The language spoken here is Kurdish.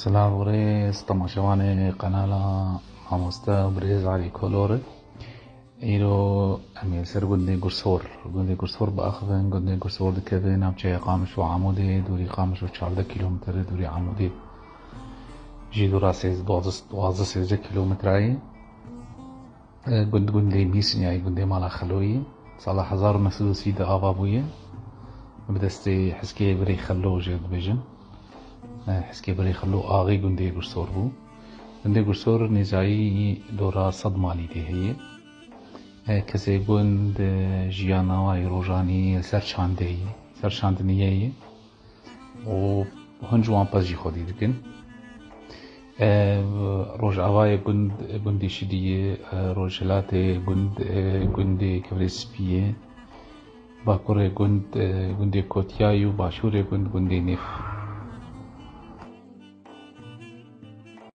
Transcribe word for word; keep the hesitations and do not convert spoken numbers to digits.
Silav û rêz temaşevanê qenala mamoste û birêz Alî Kolor. Îro em ê li ser gundê Gursor, gundê Gursor biaxivin. Gundê Gursor dikeve navçeya Qamiş û Amûdê, dûrî Qamiş û çardeh kîlometre, dûrî Amûdê jî dûra sêz-, duwazdeh, duwazdeh sêzdeh kîlometrayê. E, gund, gundê Mîsniyayê, gundê mala Xeloyê. Sala hezar û neh sed û sî de ava bûye. Bi destê Hizkê Birê Xelo jê dibêjin. E, Hizkê Birê Xelo axê gundê Gursor bû. Gundê Gursor nêzayî dora sed malî tê heye. E, kesê gund, e, jiyana wayê rojanî li ser çandê ye, ser çandiniyê ye. û hin ji wan pez jî xwedî dikin. E, Rojavayê gund, gundê Şidiyê, e, rojhilatê gund, e, gundê Kevirê Spiyê, bakurê gund, e, gundê Kotiyayê û başûrê gund, gundê Nêf.